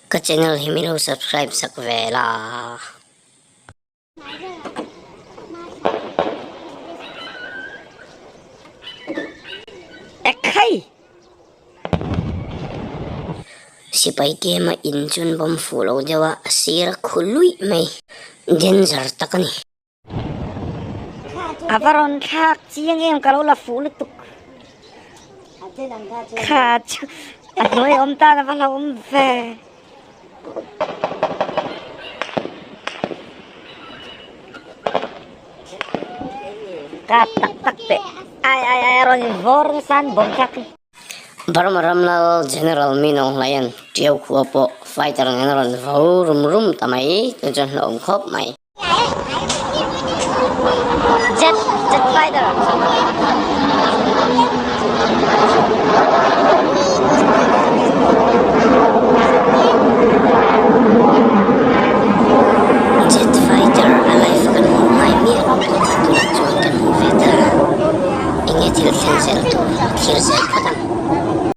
Ka channel hi min lo subscribe sak ve la. Ekhai! Sipai tlema in chun bawm fuh lo deuh a, a sir a khu luih mai. Danger tak a ni. A va rawn thlak chiang em ka lo la fuh lutuk. Kha chu a hnuai awm tan a va hlauhawm ve. Kap tak tak teh. Ai ai ai a rawn invawr nasa an bawm thlak hi. Burma Ramlal General Min Aung Hlaing Tiau khua pawh fighter nen a rawn vo rum rum ta mai, chu chuan hlauhawm khawp mai. Jet jet fighter. Jet fighter a live kan hmuh ngai miah lo tawh kha tunah chuan kan hmu ve ta. Enge thil thlen zel tur thlir zel phawt ang.